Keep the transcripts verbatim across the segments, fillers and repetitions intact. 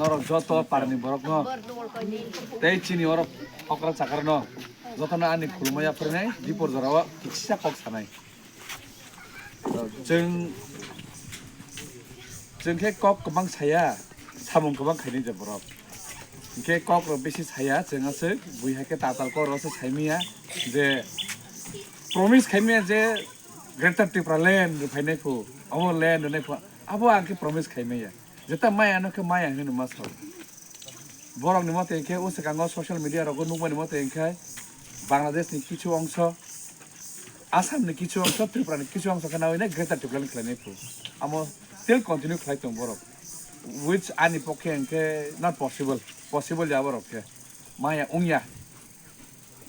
Norok joto parni borokno tei chini oro okra chakarno jotono ani khulumaya phwrwngnai dipor jorao kisa kok sanai. Chwng chwng khe kok kwbang saya, samung kwbang khainai je borok. Hinkhe kok rok bisi saya, chwng aswk bui hai khe tatal kok rok se saimaya je promise khaimaya je Greater Tripura land rw phainai phu, omo land rwnai phu, abo ang khe promise khaimaya. Jeta maya no khe maya hinwi ma sao. Borok ni mote khe o swkango social media rogo nukmani mote khe Bangladesh ni kichu ongso, Assam ni kichu ongso, Tripura ni kichu ongso khe nawi nai Greater Tripura ni khlainai phu. Amo still continue khlai tong borok. Which ani pokhe hwnkhe not possible. Possible ya borok khe. Maya ongya.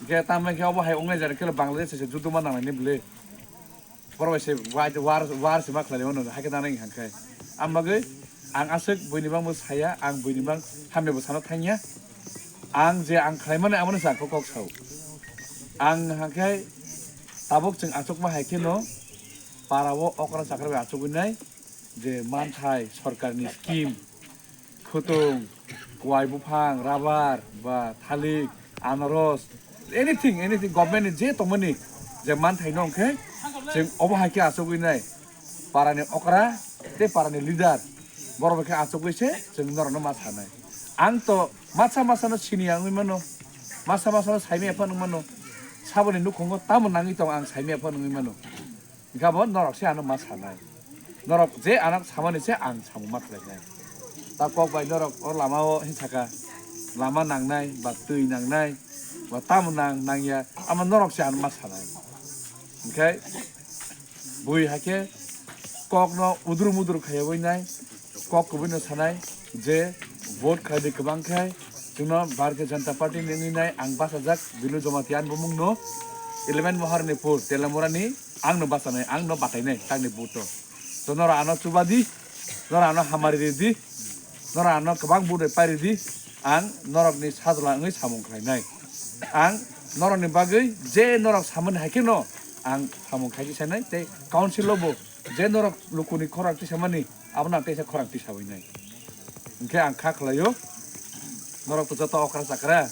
Hwnkhe tamo khe obo hai wngnai jani khe Bangladesh se judo ma nangnai ni bwle. Borok bai se wai-, war, war se ma khlai mano, hai khe nanai hwnkhe. Ang bagwi ang aswk buini bangbo saya, ang buini bang hamya bo sana thangya. Ang je ang khlai mani amo se ang kok kok sao. Ang hwnkhe tabuk chwng achukma hai khe no para o okra chakra bai achugwi nai je manthai sorkar ni scheme, khutung, kwai buphang, rubber, ba thalik, anaros, anything, anything government ni je tongmani je manthai no hwnkhe chwng obo hai khe achugwi nai para ni okra tei para ni leader borok bai khe achugwi se chwng norok no ma sanai. Ang to masa masa no sini ang wngwi mano, masa masa no saimaya phano wngwi mano, saboni nukhungo tamo nangwi tong ang saimaya phano wngwi mano. Hingke abo norok se ano ma sanai. Norok je ano samani se ang samung ma khlainai. Ta kok bai norok o lama o hinsaka lama nangnai, ba twi nangnai, ba tamo nang nangya, amo norok se ano ma sanai. Hingke bui haikhe kok no udur mudur khaiwi nai, kok kubui no sanai je vote khlai di kwbang khe chwngno Bharatiya Janata Party ni wngwi nai ang bachajak Bilu Jamatia ani bumung no eleven Maharanipur Telamura ni ang no bachanai, ang no batainai tangni vote o. To norok ano chuba di, norok ano hamari ri di, norok ano kwbang vote pai ri di, ang norok ni sajla wngwi samung khlai nai. Ang norok ni bagwi je norok samani hai khe no ang samung khai sanai tei council o bo je norok lukuni khorang tisamani, abono ang teisa khorang tisawi nai. Hingke ang kha khlaio, norok to joto okra chakra,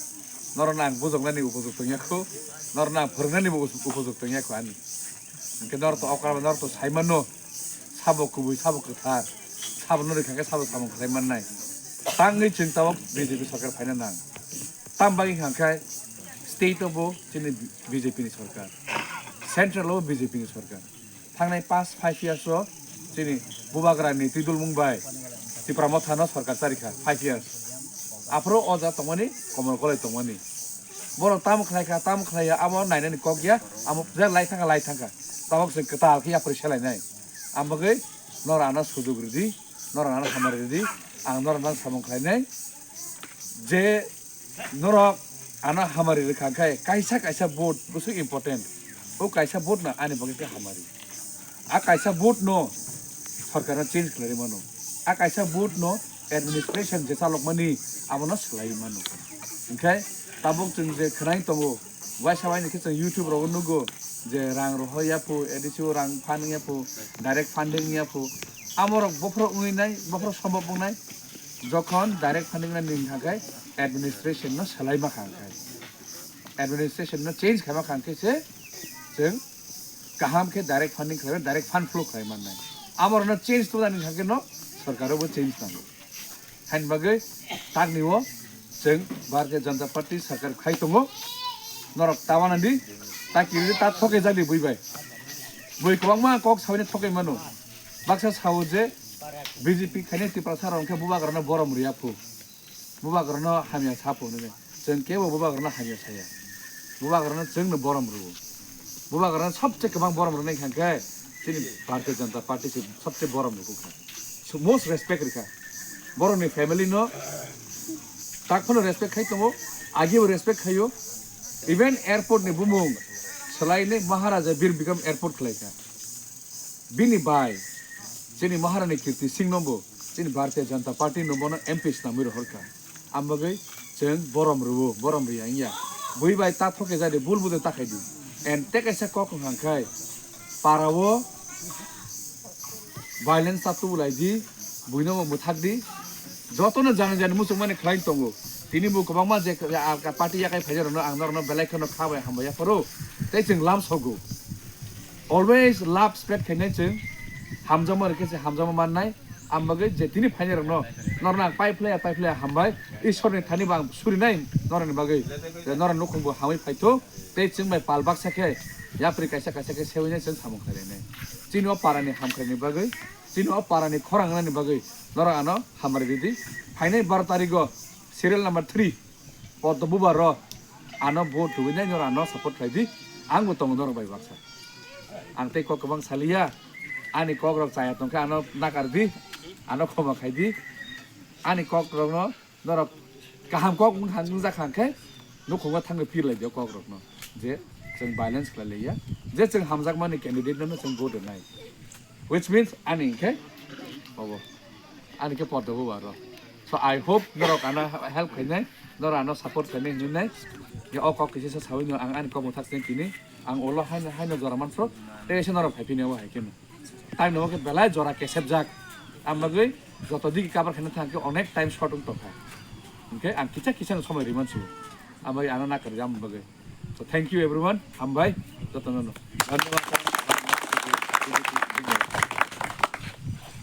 norokno ang bujoknani upojukto wngya kho, norokno ang phwrwngnanibo us-, upojukto wngya kho ani. Hingke norok to okra, norok to saimano, sabo kubui, sabo kwthar, sabo no rikha khe sabo samung khlai mannai. Tangwi chwng tabok B J P sorkar phaina nang. Tam bagwi hwnkha khe state o bo chini B J P ni sorkar, central o B J P ni sorkar. Thangnai past five years o chini Bubagra ni twidulmung bai Tipra Motha no sorkar charikha five years. Aphuru o ja tongmani, Komol Koloi tongmani. Borok tamo khlai kha, tamo khlai ya, abo nainani kok ya, amo je lai thangkha, lai thangkha. Tabok se kwtal khe yapri selainai. Ang bagwi norok ano sujuk ridi, norok ano hamari ridi, ang norok no samung khlainai. Je norok ano hamari rwkha khe kaisa kaisa vote bwswk important. O kaisa vote no ani bagwi khe hamari. A kaisa vote no sorkar no change khlai mano. A kaisa vote no administration je chalokmani abono swlai mano. Hinkhe tabuk chwng je khwnai tongo, waisa waini khe chwng YouTube rogo nugo je rang rohor yaphu, A D C o rang phan wngya phu, direct funding wngya phu. Amorok bophoro wngwi nai, bophoro sombok wngnai. Jokhon direct funding na ning kha khe administration no swlai ma kha khe. Administration no change khaima kha khe se chwng kaham khe direct funding khlai, direct fund flow khlai mannai. Amorno change to ani kha khe no sorkar bo change nango. Hain bagwi takni o chwng Bharatiya Janata Party sorkar khai tongo. Norok ta wana di, ta kiri di, ta thoke jali bui bai. Bui kwbangma kok sawi thoke mano. Baksa sao je B J P khainai Tiprasa rok khe bubagrano borom riya phu. Bubagrano hamya sa phu nini. Chwng kebo bubagrano hamya saya. Bubagrano chwngno borom rwo. Bubagrano sabse kwbang borom rwnai kha khe chini Bharatiya Janata Party se sabse borom rwkha. So most respect rikha. Borokni family no tak phano respect khai tongo, ageo respect khaio. Even airport ni bumung swlainai Maharaja Bir Bikram Airport khlai kha. Bini bai chini Maharani Kirti Singh no bo chini Bharatiya Janata Party no bono M P swnamwi rohor kha. Ang bagwi chwng borom rwo, borom rwya wngya. Bui bai ta thoke jadi, bul budai ta khai di. And tei kaisa kok wng kha khai para o violence ta tubulai di, buino bo mwthak di. Jotono jani jani muchungmani khlai tongo. Tini bo kwbangma je, ah, party yakai phaijak rokno ang norokno belai kheno kha bai hambai yapharo. Tei chwng lam sogo. Always love spread khainai chwng. Hamjakma rikhe se hamjakma mannai. Ang bagwi je tini phainai rokno norokno ang pai phlaiya, pai phlaiya hambai. Ishorni thani bo ang surinai norokni bagwi. Je norok nukhung bo hamwi phaitho. Tei chwng bai pal baksa khe yapri kaisa kaisa khe sewinai chwng samung khlainai. Chini o parani hamkhaini bagwi, chini o parani khorang wngnani bagwi norok ano hamari ridi. Phainai baro tarigo serial number three Poddo Bubar ro ano vote tubinai norok ano support khlai di. Ang bo tongo norok bai baksa. Ang tei kok kwbang saliya. Ani kok rok chaya tongkhe ano nakar di. Ano khoma khai di. Ani kok rokno norok kaham kok wng kha, wngjak kha khe nukhungo thangwi phir lai di o kok rokno je chwng violence khlai liya, je chwng hamjakmani candidate no chwng vote rwnai, which means ani hinkhe obo ani khe Poddo Bubar ro. So I hope norok ano help khainai, norok ano support khainai hinwi nai. Je o kok kisa sa sawi no ang ani kok mwthak sini tini ang ulo haino haino jora manphro tei se norok phaiphini obo hai kheno. Time no khe belai jora kesepjak. Ang bagwi joto digi cover khaina thang khe onek time short wng tongkha. Hinkhe ang kisa kisa no somoi riman su. Ang bagwi ano nakar jam bagwi. So thank you everyone. Hambai joto no. Dhanyabad.